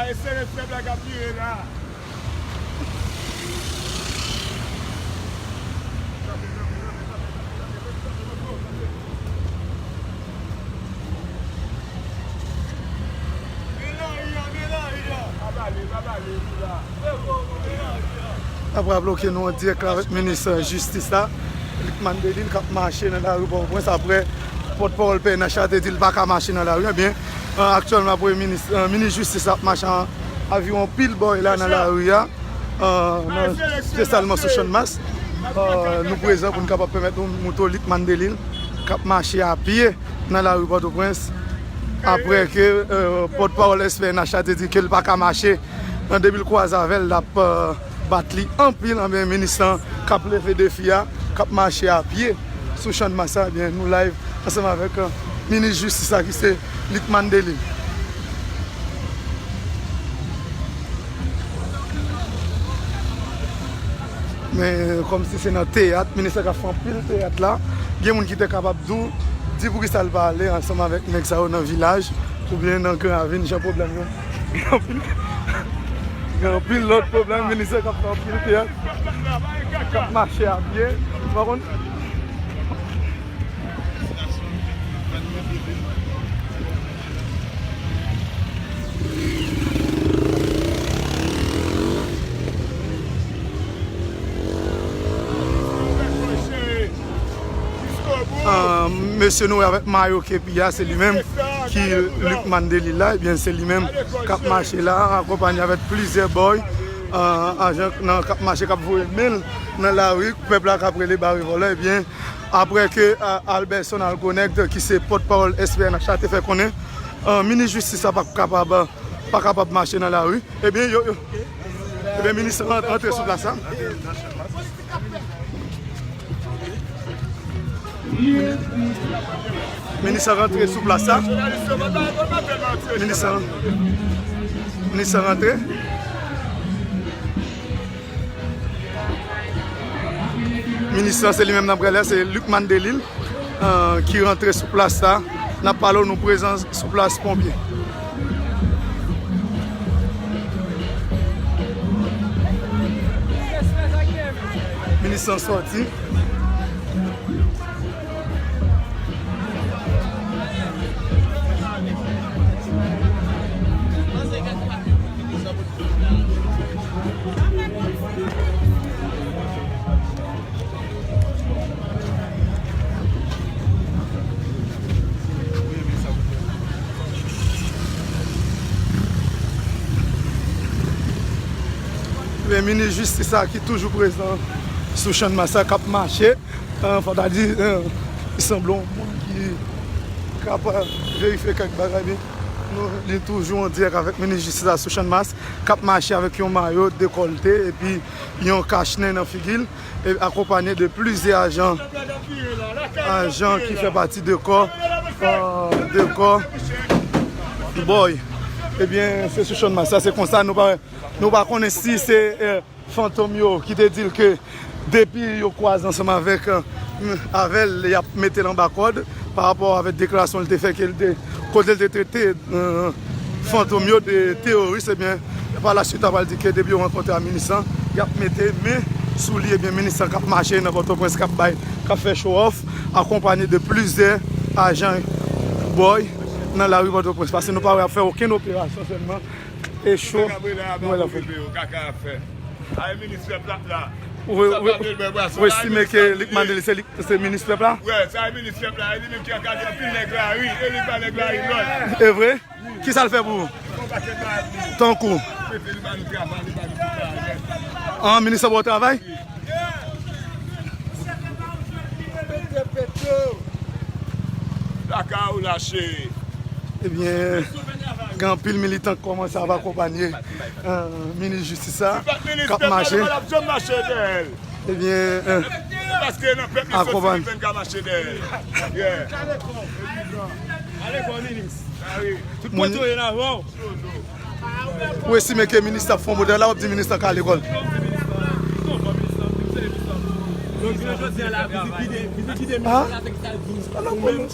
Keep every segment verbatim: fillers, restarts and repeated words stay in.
Espérans pèp la k ap vire la. N ap raple ke nou an dirèk la avèk minis jistis la, Lucmane Delille, k ap mache nan lari Pòtoprens apre pòtpawòl P N H la te di l pa ka mache nan lari. Ebyen, aktyèlman, premye minis, minis jistis la ap mache an aviwon pil bò la nan lari a. Nan, se sèlman sou Channmas nou prezan pou n kapab pèmèt nou montre w Lucmane Delille k ap mache a pye nan lari Pòtoprens apre ke pòtpawòl S P N H la te di ke l pa ka mache. Depi l kwaze avè l, l ap bat li anpil. Anben, minis lan k ap leve defi a, k ap mache a pye sou Channmas la, ebyen, nou live ansanm avèk minis jistis la ki se Lucmane Delille. Men kòmsi se nan teyat, minis la ka fè anpil teyat la. Gen moun ki te kapab di w, di poukisa l pa ale ansanm avèk nèg sa yo nan vilaj oubyen nan Gran Ravin, jan pwoblèm yo. Gen anpil, gen anpil lòt pwoblèm, minis la k ap fè anpil teyat, k ap mache a pye. Ou pa konn? Mesye nou wè avèk mayo kepi a, se li menm ki Lucmane Delille la. Ebyen, se li menm k ap mache la, akonpanye avèk plizyè bòy, ajan nan k ap mache, k ap voye men l nan lari, pèp la k ap rele bare vòlè. Ebyen, apre ke Alberson Algonect, ki se pòtpawòl S P N H la, te fè konnen minis jistis la p ap kapab, pa kapab mache nan lari. Ebyen, yo, yo, ebyen, minis lan rantre sou plas la. Minis lan rantre sou plas la. Minis lan, minis lan rantre. Minis lan, se li menm n ap gade la, se Lucmane Delille ki rantre sou plas la. N ap pale w, nou prezan sou plas ponpye. Minis lan sòti. Ebyen, minis jistis la ki toujou prezan sou Channmas la, k ap mache, fò ta di, li sanble yon moun ki k ap verifye kèk bagay, men nou, li toujou an dirèk avèk minis jistis la sou Channmas, k ap mache avèk yon mayo dekòlte epi yon kachnen nan figi l, e akonpanye de plizyè ajan, ajan ki fè pati de kò, de kò bòy. Ebyen, se sou Channmas la, se konsa, nou pa, nou pa konnen si se, eh, fantom yo ki te di l ke depi yo kwaze ansanm avèk, eh, avè l, y ap mete l anba kòd, pa rapò avèk deklarasyon l te fè ke l te, kote l te trete, eh, fantom yo de teworis, ebyen, pa la swit, apral di ke depi yo rankontre a minis lan, y ap mete men sou li, ebyen, minis lan k ap mache nan Pòtoprens, k ap bay, k ap fè show off, akonpanye de plizyè ajan bòy nan lari Pòtoprens, paske nou pa wè y ap fè okenn operasyon, sèlman e cho. Mwen la fè. Kaka ap fè. Ay, minis pèp la, la. Ou, ou, ou estime ke Lucmane Delille se li, se minis pèp la? Wè, sa e minis pèp la, e li menm ki ankaje anpil nèg lari, e li pa nèg lari lòt. E vre? Kisa l fè pou ou? Tankou? An, minis la ba w travay? Pete, pete. Lakay ou la, cheri. Ebyen, gen anpil militan k kòmanse ap akonpanye, eh, minis jistis la, k ap mache. Ebyen, eh, akonpanye. Tout kote w ye la, waw. Ou estime ke minis la ap fè yon bon travay la, w ap di minis la ka lekòl.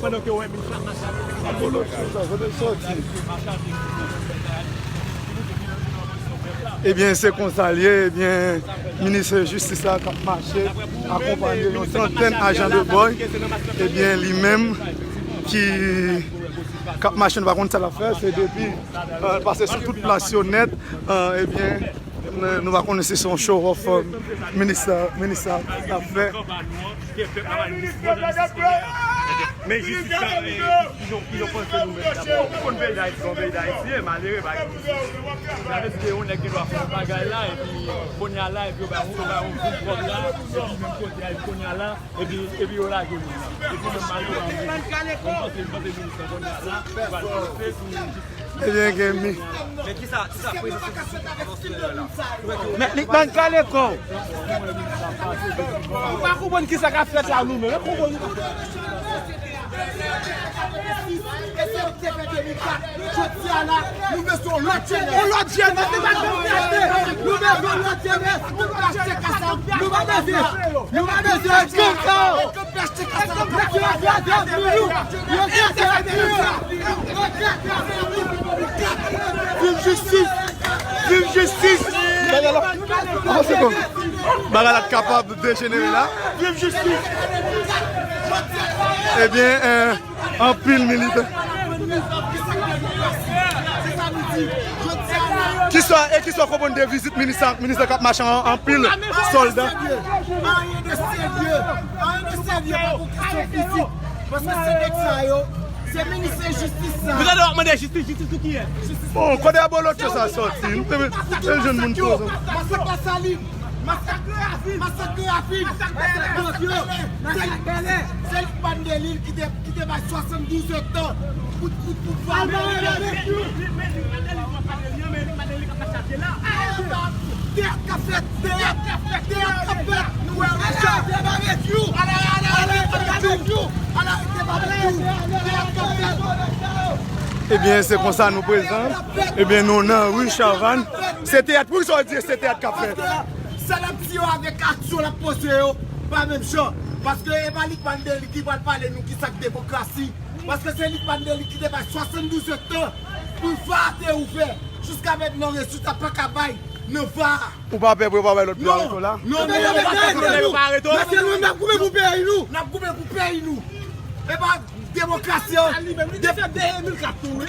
Pandan ke w wè minis la ap mache avèk sa, kote l sòti? Ebyen, se konsa l ye. Ebyen, minis jistis la k ap mache, akonpanye yon trantèn ajan de bòy. Ebyen, li menm ki k ap mache, nou pa konn sa l ap fè, se depi, euh, l pase sou tout plas yo nèt, euh, ebyen, nou, nou pa konnen si se yon show off, euh, minis la, minis la ap fè. Men jistis la, men ki jan, ki jan w panse nou menm dabò? Ou konn peyi Dayiti, se yon peyi Dayiti, e malere, pa gen jistis. Sa vle di ke yon nèg gen dwa fè yon bagay la, epi kounye a la, epi yo bay yon, yo bay yon gwoup kòb la, epi menm kote a, epi kounye a la, epi, epi yo lage moun nan. Epi menm malere, m panse, m panse minis la kounye a la, li pral panse sou jistis. Ebyen, gen mi. Men kisa, kisa prezans jistis la? Men Lickman, kale kò w. Ou pa konprann kisa k ap fèt la, nou menm. Jodi a la, nou bezwen yon lòt jenès. Yon lòt jenès, nou pa bezwen yon lòt jenès. Nou pa bezwen, nou pa bezwen. Yo kraze avion nou. Yo kraze avion nou. Viv jistis! Viv jistis! Bagay la, yon segonn. Bagay la t kapab dejenere la. Viv jistis! Ebyen, euh, anpil militan. Kisa, e kisa w konprann de vizit minis la, minis la k ap mache an, anpil sòlda? Anyen de serye, anyen de serye, pa pou kesyon fizik. Paske se nèg sa yo, se minis enjistis sa. Ou tande w ap mande jistis, jistis pou kiyès? Bon, kote abolotcho sa sòti? M te, m te jwenn moun poze. Masak Lasalin, masak, masak Gravin, masak Bèlè, se, se Lickman Delil ki te, ki te bay swasanndouz èdtan pou, pou, pou fòme. Teyat k ap fèt, teyat k ap fèt, teyat k ap fèt. Nou wè Richard, te ba met you. Ala, ala, ala, te ba met you. Ala, te ba met you. Teyat k ap fèt. Ebyen, se konsa nou prezan. Ebyen, nou nan ri Chavannes. Se teyat, poukisa w di se teyat k ap fèt? Paske sa l ap di yo avèk aksyon l ap poze yo, pa menm jan. Paske e pa Lickman Delil ki pral pale nou kisa k demokrasi. Paske se Lickman Delil ki te bay swasanndouz èdtan pou va te ouvè. Jiska mentnan, rezilta pa ka bay nan va a. Ou pa pè pou yo pa bay lòt yo arete w la? Non, non, non, non, non, non, non, non, non, non, n ap goumen pou peyi nou. N ap goumen pou peyi nou. E pa demokrasi an.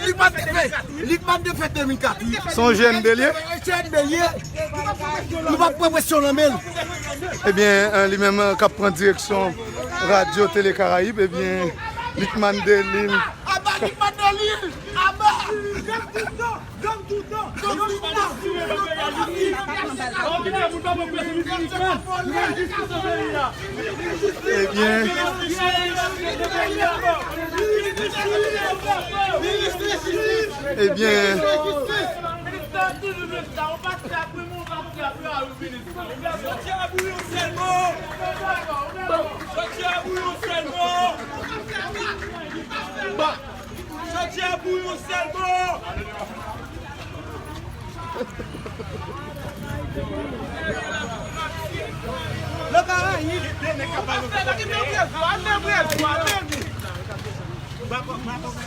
Lickman te fè, Lickman te fè de mil kat, wi. Se yon jèn bèlye? Se yon jèn bèlye. Nou p ap pran presyon nan men l. Ebyen, euh, li menm, euh, k ap pran direksyon Radyo Tele Karayib, ebyen, Lickman Delil. Aba Lickman Delil! Aba! Ebyen. Ebyen. Chantier a bouyon sèlman. Chantier a bouyon sèlman. Chantier a bouyon sèlman.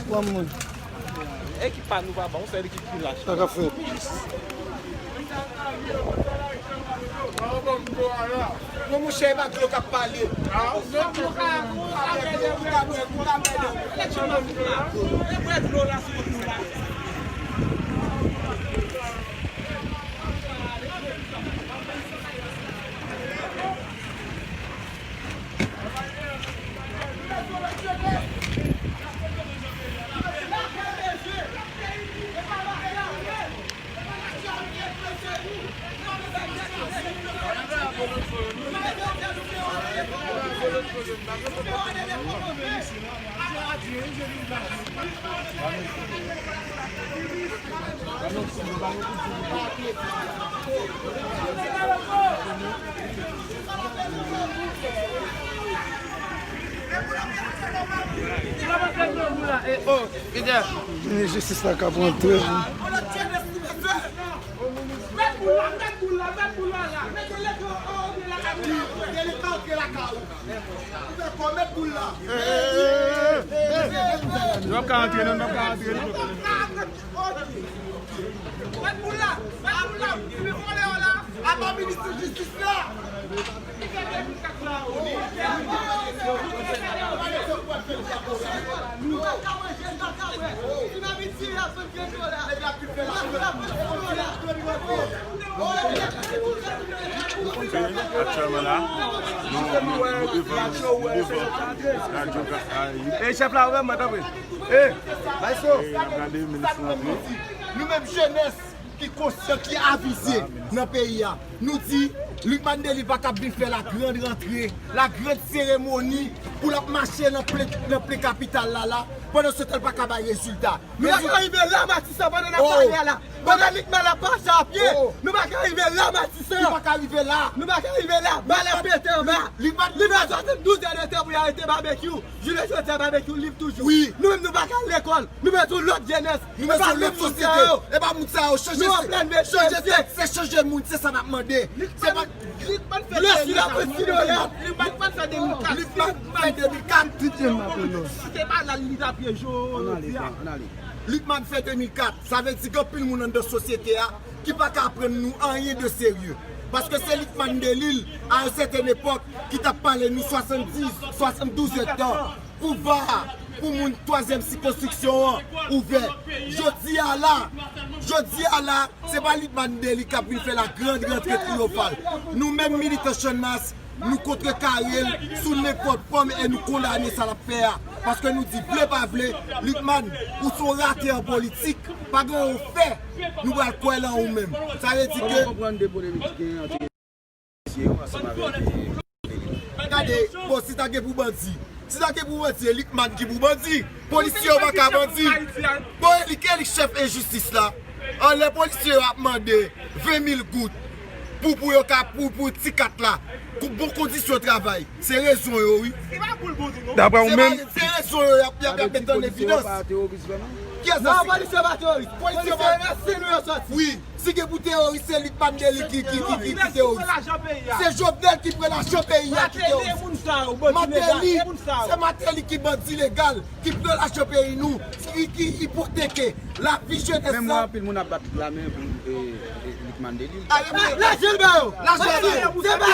One mwen. Ekip pa nou papa, yon sèl ekip ki lach. Sa k ap fèt? Bon, monchè, e pa dlo k ap pale. Minis jistis la k ap rantre. Mèt boul la, mèt boul la, mèt boul la la. Mete delikan antre lakay ou. Ou fè kò, mèt boul la. Nou p ap ka antre non, nou p ap ka antre non. Mèt boul la, mèt boul la. Aktyèlman la, nou, nou, nou devan, nou devan radyo Karaib. E chèf la, ou menm, mwen, tanpri. E, maestro. E, n ap gade minis lan antre. Nou menm jenès ki konsyan, ki avize nan peyi a, nou di Lucmane Delille pa kab vin fè la grande rentrée, la grande cérémonie pou l ap mache nan plen, nan plen kapital la, la, pandan se tan l pa ka bay rezilta. Nou pa ka rive la, Matisan, pandan n ap pale a la. Pandan Lucmane ap mache a pye, nou pa ka rive la, Matisan. Li pa ka rive la. Nou pa ka rive la. Bal ap pete anba. Li pa, li pa sòti douz è de tan pou y arete Babekyou. Jounen jodi a, Babekyou lib toujou. Wi. Nou menm, nou pa ka al lekòl. Nou bezwen lòt jenès. Nou bezwen lòt sosyete. E pa moun sa yo. Chanje, chanje tèt, se chanje moun, se sa n ap mande. Se pa Lucmane fè de mil kat. Lucmane fè de mil kat. Lucmane fè de mil kat. Ti jen m ap pale non. Si te pa la, li t ap ye jodi a. Lucmane fè de mil kat. Sa vle di gen anpil moun anndan sosyete a ki pa ka aprann nou anyen de serye. Paske se Lucmane Delille, a yon sètèn epòk, ki t ap pale nou swasanndiz, swasanndouz èdtan pou va a, pou moun twazyèm sikonstriksyon an ouvè. Jodi a la, jodi a la, se pa Lucmane Delille k ap vin fè la grande rentrée triomfal. Nou menm militan Channmas, nou kontrekare l sou nenpòt fòm e nou kondane sa l ap fè a. Paske nou di, vle pa vle, Lucmane, ou se yon rate an politik, pa gen yon fè nou pral kwè lan ou menm. Sa vle di ke Kòman w konprann de polemik ki genyen ant Gade, bon, si ta gen pou bandi, si ta gen pou bandi, e Lucmane ki pou bandi. Polisye yo pa ka bandi. Bon, e li, e li k chèf enjistis la. Anlè polisye yo ap mande ven mil goud pou, pou yo ka, pou, pou ti kat la, pou bon kondisyon travay. Se rezon yo, wi. Daprè ou menm? Se rezon yo y ap, y ap, y ap met an evidans. Kiyès sa? Non, polisye pa teworis. Polisye pa teworis. Wi. Si gen pou teworis, se Lucmane Delille ki, ki, ki, ki, ki teworis. Se Jovenel ki pran lajan peyi a ki teworis. Martelly, se Martelly ki bandi legal, ki pran lajan peyi nou, ki, ki ipoteke lavi jenès la. Menm wè anpil moun ap bat lamen pou, e, e, Lucmane Delille. Lajan l ba yo. Lajan l ba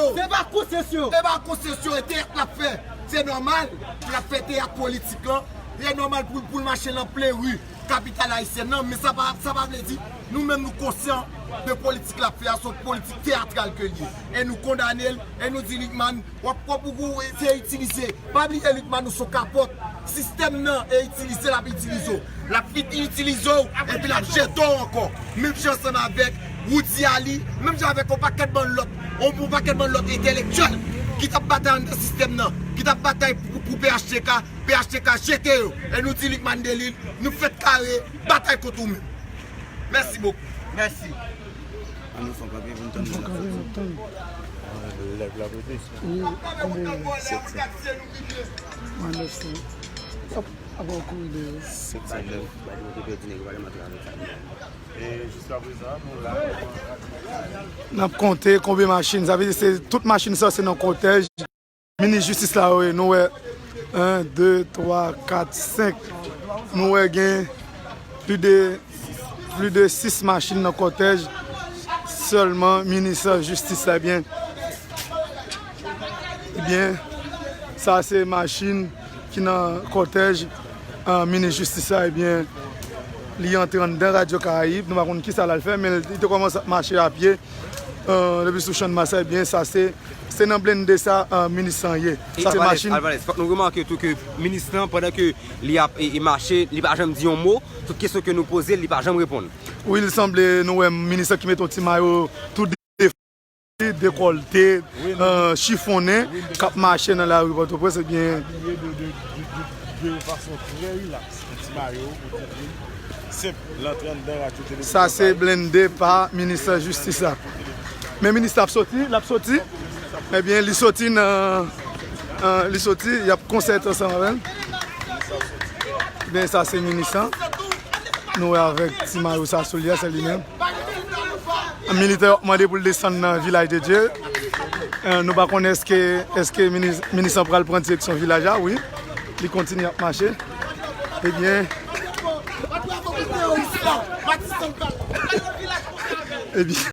yo. Se pa konsesyon. Se pa konsesyon. Se pa konsesyon. E teyat l ap fè. Se nòmal pou l ap fè teyat politik lan. Se nòmal pou, pou l mache nan plen ri kapital ayisyèn nan, men sa pa, sa pa vle di nou menm nou konsyan de politik l ap fè a, se yon politik teyatral ke l ye. E nou kondane l, e nou di Lucmane, w ap, w ap, ou, ou, se itilize. Pa bliye Lucmane, ou se yon kapòt. Sistèm nan e itilize l ap itilize w. L ap fin itilize w, epi l ap jete w ankò. Menm jan ansanm avèk Roudy Ali, menm jan avèk yon pakèt bann lòt, yon, yon pakèt bann lòt entèlektyèl ki t ap batay anndan sistèm nan, ki t ap batay pou, pou P H T K, P H T K jete yo. E nou di Lucmane Delille, nou fèt kare, batay kont ou menm. Mèsi bokou. Mèsi. An nou fè kanpe pou n tann. Lèv la pote. Wi, konbyen? Sèt san. Mwen nèf san. Ap, ap kouri de. Sèt san nèf. E jiska prezan, nou la. N ap konte konbyen machin. Sa vle di se tout machin sa se nan kòtèj. Minis jistis la, wi, nou wè en, de, twa, kat, senk. Nou wè gen plis de, plis de sis machin nan kòtèj sèlman minis jistis la, ebyen. Ebyen, sa se machin ki nan kòtèj, eh, minis jistis la, ebyen, li antre anndan Radyo Karayib. Nou pa konn kisa l al fè, men li te kòmanse ap mache a pye, eh, depi sou Channmas la, ebyen, sa se Se nan blende sa, eh, minis lan ye. Sa se machin. Alvarez, fòk nou remake tou ke minis lan, pandan ke li ap, e, e mache, li pa janm di yon mo. Tout kesyon ke nou poze l, li pa janm reponn. Wi, li sanble nou wè minis lan ki mete yon ti mayo tou de-, dekòlte, eh, chifonnen, k ap mache nan lari Pòtoprens, ebyen. Abiye de, de, de, de, de fason trè rilaks. Yon ti mayo, yon ti jin. Senp, l antre anndan radyo televizyon. Sa se blende pa minis jistis la. Men minis la ap soti, l ap soti. Ebyen, li soti nan, eh, li soti, y ap konsète ansanm avè l. Ebyen, sa se minis la. Nou wè avèk ti mayo sa sou li a, se li menm. Militè yo ap mande pou l desann nan Vilaj de Dye. Eh, nou pa konnen èske, èske minis, minis lan pral pran direksyon vilaj la, wi. Li kontinye ap mache. Ebyen. Epi,